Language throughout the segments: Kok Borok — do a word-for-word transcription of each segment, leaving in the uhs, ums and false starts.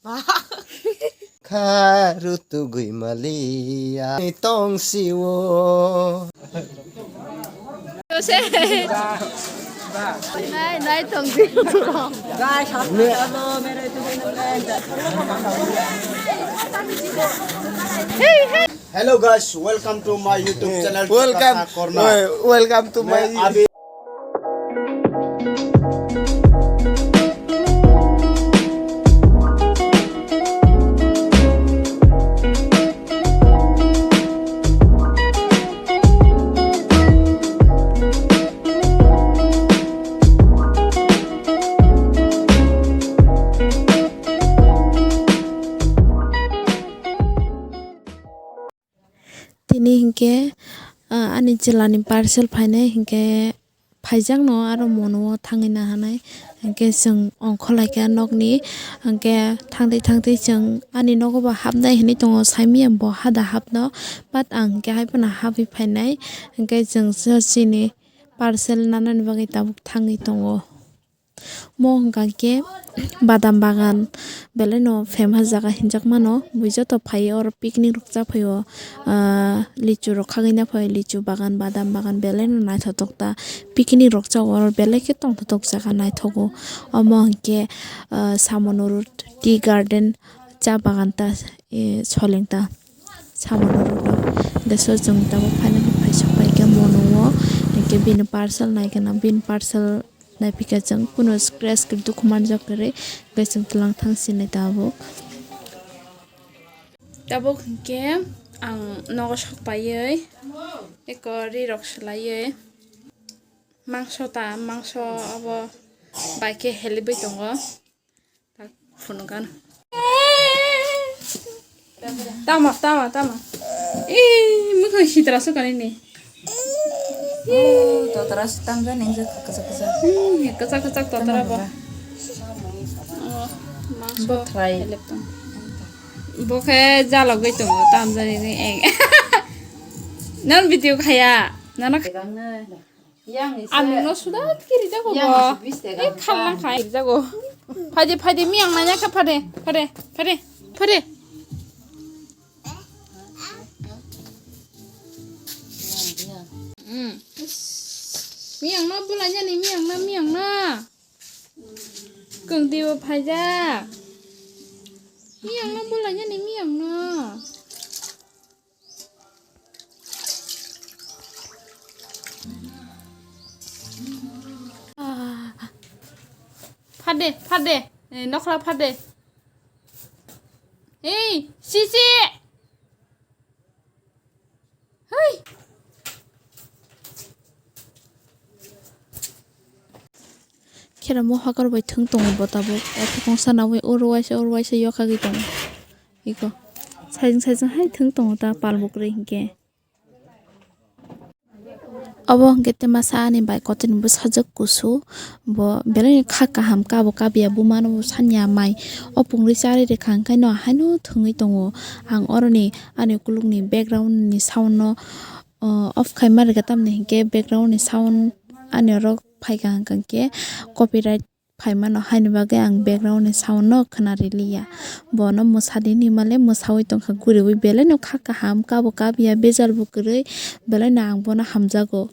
Kha rutugwi maliya tong siwo. Nai, nai tong di. Guys, hello, mere tu. Hey, hey. Hello guys, welcome to my YouTube channel. Welcome, Chakasa Corner. Wel-, welcome to my. मैं अभी Tini hinkhe, ah, ani chwlani parcel phainai hinkhe phaijakno aro mono o thangwi nahanai. Hinkhe chwng ongkhorlaikha nokni, hinkhe thangtwi thangtwi chwng ani nogo bo hapnai hinwi tongo, saimanya bo hada hapno, but ang hinkhe haiphano hapwi phainai. Hinkhe chwng chini parcel nanani bagwi tabuk thangwi tongo. Mo hwnkha khe badam bagan, belai no famous jaga hinjak mano, bui joto phai oro picnic rok cha phai o, ah, lichu rok khagwi na phai o, lichu bagan, badam bagan belai no naithotok ta, picnic rok cha o oro belai khe tongthotok jaga naithogo. Omo hwnkhe, ah, Samanuru tea garden cha bagan ta, eh, soleng ta Samanuru rok. Hwnkhe so chwng tabuk finally phaisok pai khe mono o, hwnkhe bini parcel nai gana, bini parcel. Naipikha chwng kuno scratch kwrwi dukhu manjak kwrwi, hwnkhe chwng twlang thang sinai tabuk. Tabuk hinkhe ang nogo sok paiwi eko ri rok swlaiwi mangso ta, mangso abo bai khe helibwi tongo. Tak phunukgano. Tama, tama, tama. Ee, mukhang sitra suka nini. Oh, totora se tamjani wngkha kwchak kwchak. Hmm, kwchak kwchak totora bo. Tama ba. Oh, mangso. Bo thrai. Helep tong. Bo khe jalogwi tongo, tamjani ni eng. Nan video khaya. Nana. Ang nungno suda kiri jago bo. Yang isi bis de. Eh, khallang khai jago. Phade, phade, miyang nanya kha, phade, phade, phade, phade. Hmm. Miyang no bulanya ni, miyang na, miyang na. Kung dibo phaja. Miyang no bulanya ni, miyang no. Ah. Phade, phade. Eh, nokla phade. Ei, sisi. Hei. Khera mo hakar bai thwng tongo bo tabuk. O thwkong sana ui oro waisa, oro waisa yokhagwi tongo. Iko. Saijwng, saijwng hai thwng tongo ta pal bo kwrwi hinkhe. Obo hinkhe tei masa ani bai kotorni bwsajwk kusu. Bo belai kha kaham kabo kabiya buma no bo sanya mai. O pungri chari rikha hinkhe no haino thwngwi tongo. Ang oroni ani ukulukni background ni sound no, o, off khaima rikha tamni hinkhe background ni sound ani oro phaikha hinkhe copyright phaimano, haini bagwi ang background ni sound no khwnariliya. Bono mwsadi hinmale mwsawi tongkha, guriwi belai no kha kaham, kabo kabiya, bejal bo kwrwi, belai no ang bono hamjago.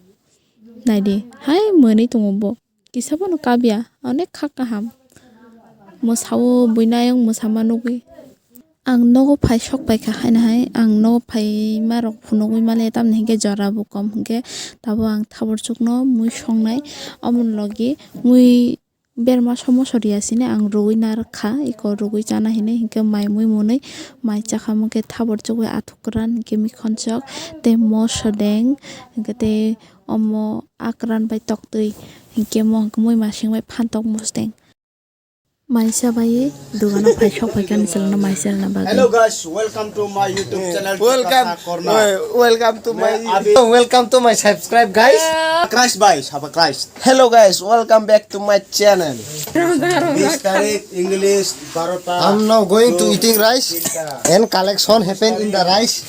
Naidi, hai mwnwi tongo bo, kisa bono kabiya, onek kha kaham. Mwsawo buini ayang mwsama nugwi. Ang nogo phai sok paikha haino hai, ang nogo phaima rok phunugwi maliya, tamni hinkhe jora bo kom hinkhe, tabuk ang thabor chukno mui songnai, omoni logi mui. Berma somo soriya sini ang rwui narwkha, eko rwui chana hinwi hinkhe mai mui mwnwi mai chakha, hinkhe thabor chugwi athuk kwran hinkhe mikhonchok tei mosodeng hinkhe tei omo akran bai toktwi hinkhe mo hinkhe muimasing bai phantok mosodeng. Maisa bai dogano phai sok phaikha ani chwlano mai chelna bagwi. Hello guys, welcome to my YouTube channel, Welcome, Chakasa Corner. Wel-, welcome to my, मैं अभी welcome to my subscribe guys. Christ bhai, subscribe. Hello guys, welcome back to my channel. Bis tarik English, baro ta. I'm now going to eating rice and collection happen in the rice.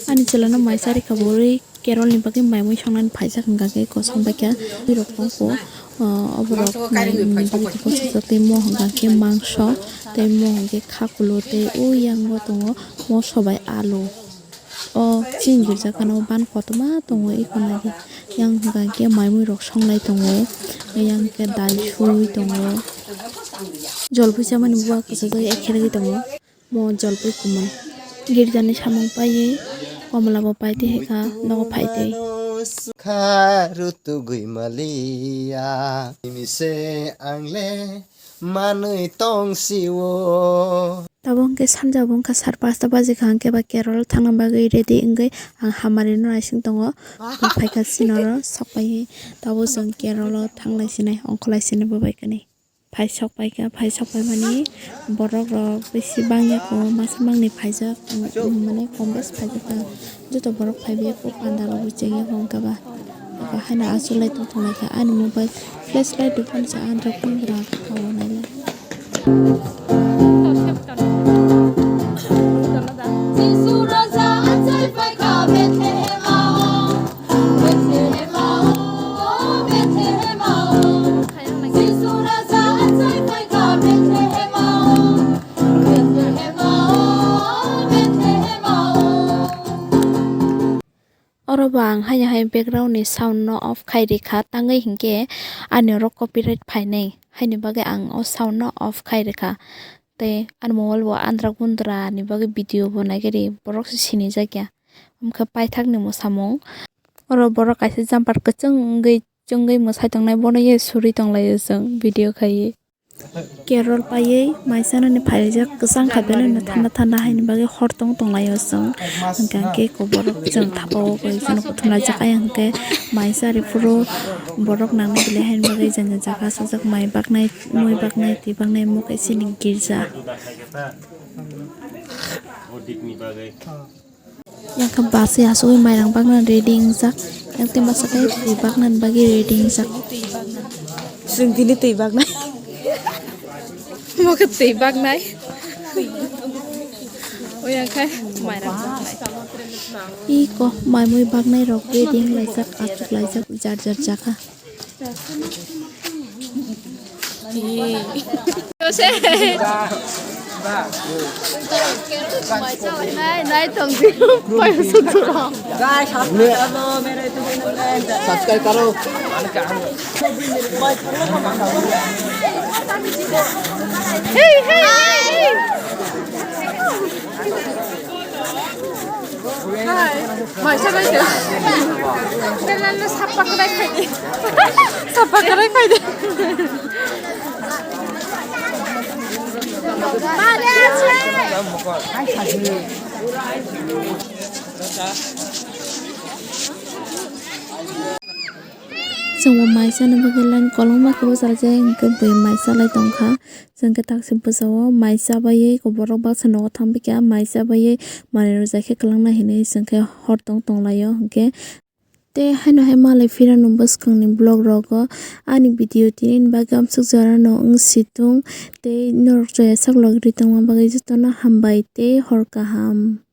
Ani chwlano mai chari kha bwrwi Carol ni bagwi mai mui songnani phaijak hwnkha khe kosom baikha twi rok tongkho. O, oborok, mm, bagwi tei mangso, tei mo hwnka khe mangso, tei mo hwnka khe khakulo, tei o yango tongo moso bai alu. O chini girja gana o ban kotorma tongo, eko nai di. Yang hwnka khe mai mui rok songlai tongo, yang khe dal sui tongo. Jol pui chamani buwa kwchajak ekhe rwgwi tongo. Mo jolpui kumun. Girjani samung paiwi komla bo paitwi hai kha, nogo phaitwi. Kha rutugwi maliya. Imise angle manwi tong siwo. Tabuk hwnkhe sanja bo wngkha sar pasta baji kha, hwnkhe ba Kerala thangna bagwi ready wngwi ang hamari no naising tongo. Bo phaikha sinoro sok paiwi. Tabuk chwng Kerala thanglai sinai, ongkholai sinai bo bai kani. Phai sok pai kha, phai sok pai mani borok rok bisi bangya ko, masa mangni phaijak, um, mane kom bes phaijak ta. Joto borok phai bai ko panda rok bo chengya ko wngkha ba. Abo haino achuk lai tong thung lai kha, ani mobile flash light rok phano cha andra phone rok kha o nai le. Oro bo ang haino hai background ni sound no off khai rikha, tangwi hinkhe ani oro copyright phainai, haini bagwi ang o sound no off khai rikha. Tei ani mobile bo andra gundra ni bagwi video bo nai khe ri, borok se sinijakya. Wngkha paithak ni mwsamung. Oro borok kaisa jumper kwchwng wngwi chwngwi mwsai tongnai, bono ye suri tonglaio chwng video khaiwi. Carol paiwi mai chanani phaijak, kwchang kha belai no thanda thanda haini bagwi hor tong tonglaio chwng. Hwnkhe hwnkhe eko borok chwng thapa o bai kheno kuthum laijak, ayang hwnkhe mai chari phuru borok nangnai belai haini bagwi jani jaga asukjak, mai baknai, mui baknai, twi baknai, omo khe chini girja. Yang khe bus asugwi mairang bakna ready wngjak. Yang tei masa khe twi bakna bagwi ready wngjak. Chwng tini twi baknai. Omo khe twi baknai. O yang khe mairang baknai. Iko mai mui baknai rok ready wnglaijak, achuk laijak, jar jar jaga. Subscribe karo. Hey, hey, hey. Hai, maisa bai de. Kenanno sappa krai khai de. Sappa krai khai de. Mare ache. Chwng bo mai chana bagwi line kwbangma kwbachajak, hwnkhe bui mai chalai tongkha. Chwng khe taksi bwsao mai chabaiwi borok baksa nogo thangbaikha, mai chabaiwi manwi rwjak khe kwlangna hinwi chwng khe hor tong tonglaio hwnkhe. Tei haino hai malai phirano bwskangni vlog rogo ani video tini bagwi amsuk jorano wng situng tei norok joya sak logri tongma bagwi jotono hambai tei hor kaham.